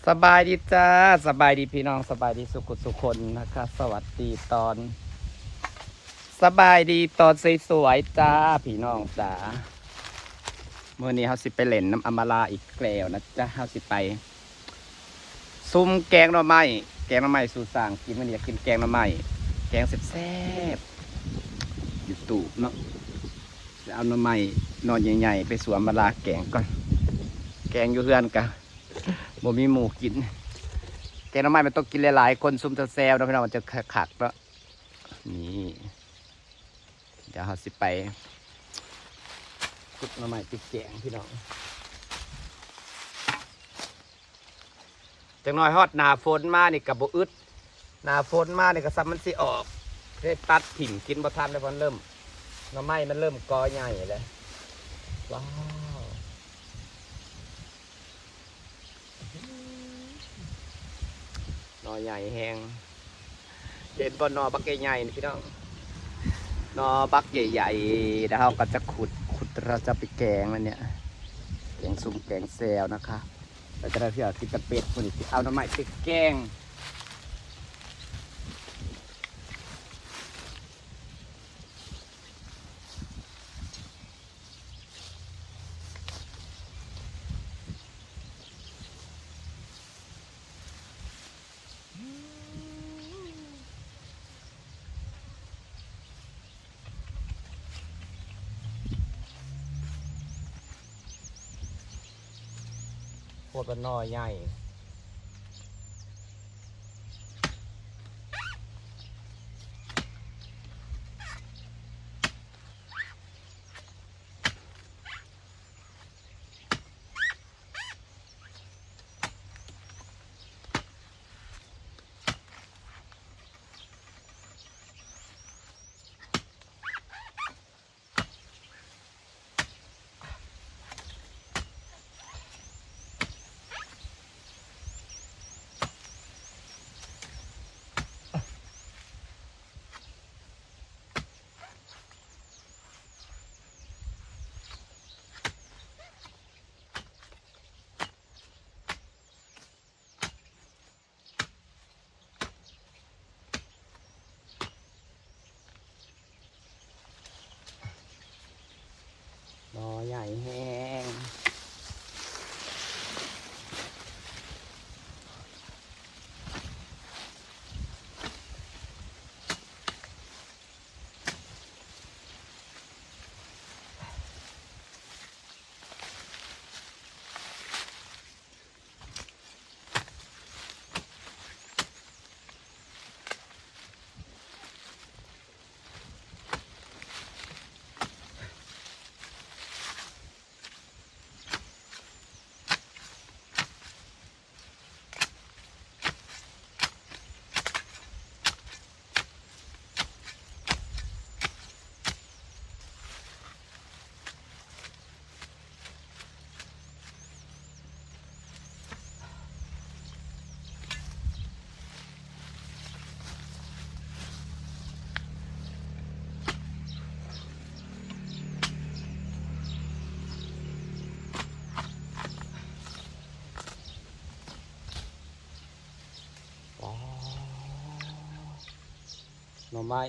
ສະບາຍດີຈ້າ ສະບາຍດີພີ່ນ້ອງ ສະບາຍດີສູ່ຄົນທຸກຄົນນະຄະ ສະຫວັດດີຕອນ ສະບາຍດີຕອນສວຍໆຈ້າ ພີ່ນ້ອງຈ້າ. ມື້ນີ້ເຮົາຊິໄປຫຼິ້ນນຳອຳມາລາອີກແລ້ວນະຈ໊ະ ເຮົາຊິໄປຊຸມແກງໜໍ່ໄມ້ ແກງໜໍ່ໄມ້ສູ່ຊ່າງກິນ ມື້ນີ້ຢາກກິນແກງໜໍ່ໄມ້ ແກງແຊບໆ ຢູ່ຕູບເນາະ ຊິເອົາໜໍ່ໄມ້ໜໍ່ໃຫຍ່ໆ ໄປສູ່ອຳມາລາແກງກ່ອນ ແກງຢູ່ເຮືອນກະ ບໍ່ມີໝູ່ກິນ ແກງໜໍ່ໄມ້ມັນຕ້ອງກິນຫຼາຍໆຄົນ ຊຸມແຊວໆເນາະພີ່ນ້ອງ ມັນຈະຄັກໆເນາະ. ນີ້ ດຽວເຮົາຊິໄປຂຸດໜໍ່ໄມ້ໄປແກງພີ່ນ້ອງ ຈັກໜ້ອຍຮອດໜ້າຝົນມານີ້ກະບໍ່ອຶດ ໜ້າຝົນມານີ້ກະສ່ຳມັນຊິອອກ ເລີຍຕັດຖິ້ມ ກິນບໍ່ທັນແລ້ວ ມັນເລີ່ມ ໜໍ່ໄມ້ມັນເລີ່ມກໍໃຫຍ່ແລ້ວ ວ້າວ. ໜໍ່ໃຫຍ່ແຮງ ເຫັນບໍ່ ໜໍ່ບັກໃຫຍ່ໆນີ້ພີ່ນ້ອງ ໜໍ່ບັກໃຫຍ່ໆ ແລ້ວເຮົາກໍຈະຂຸດ ຂຸດແລ້ວຈະໄປແກງມັນນີ້ ແກງຊຸມແກງແຊວນະຄະ ແລ້ວຈະໄດ້ເທື່ອກິນແຕ່ເປັດ ມື້ນີ້ຊິເອົາໜໍ່ໄມ້ໄປແກງ. ໂຄດວ່າໜໍ່ໃຫຍ່. ໜໍ່ໃຫຍ່ແຮງ. ໜໍ່ໄມ້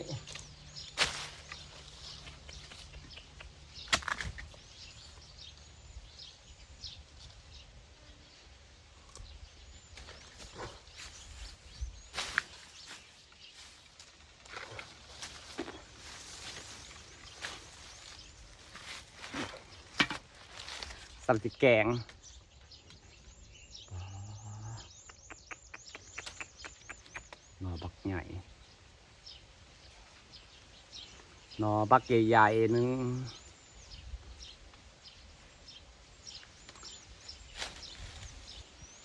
ສ່ຳຊິແກງ ໜໍ່ບັກໃຫຍ່ ໜໍ່ບັກໃຫຍ່ໆໜຶ່ງ.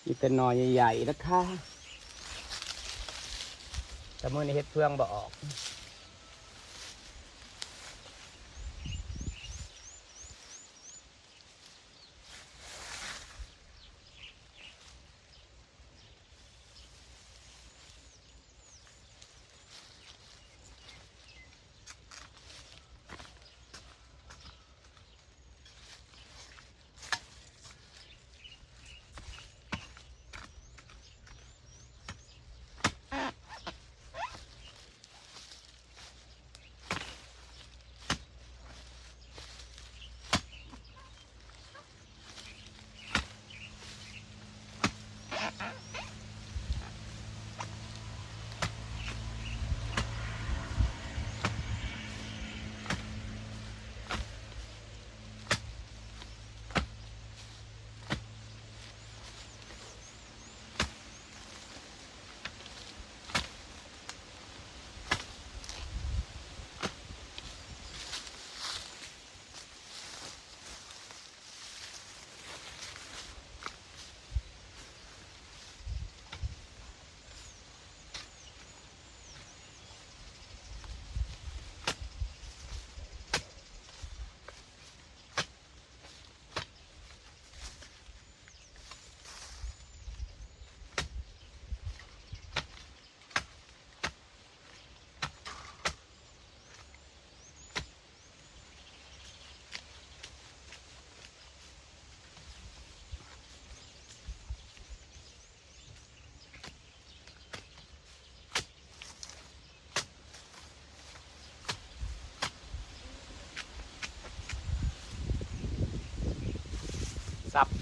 ມີແຕ່ໜໍ່ໃຫຍ່ໆນະຄະ ແຕ່ມື້ນີ້ເຮັດເຟືອງບໍ່ອອກ. ເ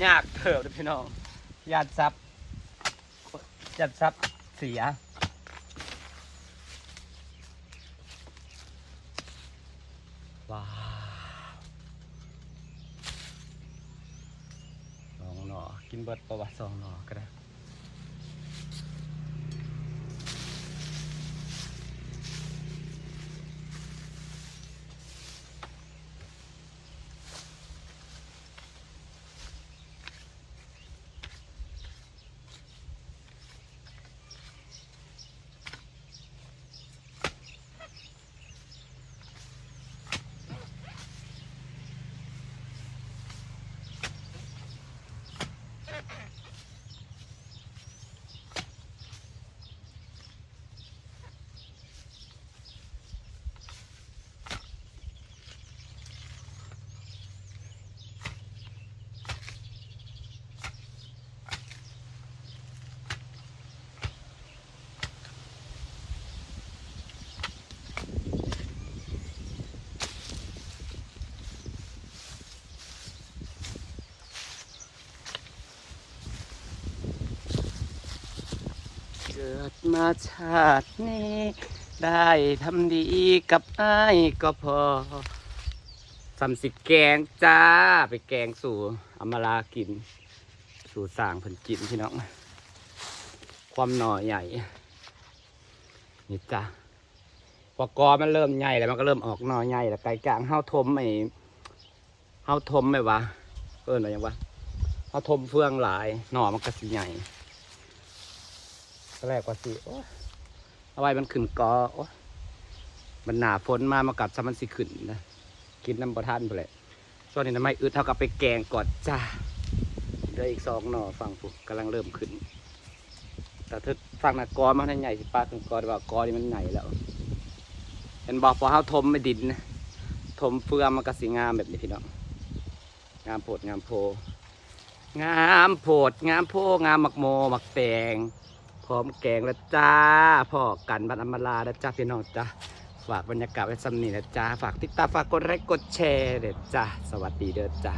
ຍາກເຕີບເດ້ພີ່ນ້ອງ ຢ້ານສັບ ຢ້ານສັບເສຍ. ວ້າວ ສອງໜໍ່ ກິນເບິດບໍ່ວະ ສອງໜໍ່ກໍໄດ້. ເກີດມາຊາດນີ້ ໄດ້ທຳດີກັບອ້າຍກໍພໍ. ສ່ຳຊິແກງຈ້າ ໄປແກງສູ່ອຳມາລາກິນ ສູ່ສ້າງເພິ່ນກິນພີ່ນ້ອງ. ຄວາມໜໍ່ໃຫຍ່ນີ້ຈ້າ ພໍກໍມັນເລີ່ມໃຫຍ່ແລ້ວ ມັນກໍເລີ່ມອອກໜໍ່ໃຫຍ່ແລ້ວ ໄກຈ້າງເຮົາຖົມໄອ້ ເຮົາຖົມແບບວ່າ ເອີ້ນວ່າຫຍັງວະ ເຮົາຖົມເຟືອງຫຼາຍ ໜໍ່ມັນກໍຊິໃຫຍ່. ຕອນແລກວ່າຊິ ໂອ້ຍ ເອົາໄວ້ມັນຂຶ້ນກໍ ໂອ້ຍ ບັດໜ້າຝົນມາ ມັນກັບຊະມັນຊິຂຶ້ນນະ ກິນນຳບໍ່ທັນພຸ້ນແຫຼະ. ຊ່ວງນີ້ໜໍ່ໄມ້ອຶດ ເຮົາກໍໄປແກງກ່ອນຈ້າ. ເຫຼືອອີກສອງໜໍ່ ຝັ່ງພຸ້ນກຳລັງເລີ່ມຂຶ້ນ. ແຕ່ເທິງຝັ່ງນະ ກໍມັນໃຫຍ່ ຊິປາກເຖິງກໍ ແຕ່ວ່າກໍນີ້ມັນໃຫຍ່ແລ້ວ ເຫັນບໍ່? ພໍເຮົາຖົມໄອ້ດິນ ຖົມເຟືອງ ມັນກໍຊິງາມແບບນີ້ພີ່ນ້ອງ. ງາມໂພດງາມໂພ ງາມໂພດງາມໂພ ງາມໝາກໂມໝາກແຕງ ພ້ອມແກງແລ້ວຈ້າ. ພໍ້ກັນວັນອຳມາລາເດີຈ້າ ພີ່ນ້ອງຈ້າ. ຝາກບັນຍາກາດໄວ້ສ່ຳນີ້ນະຈ້າ. ຝາກຕິດຕາມ ຝາກກົດໄລກົດແຊເດີຈ້າ. ສະຫວັດດີເດີຈ້າ.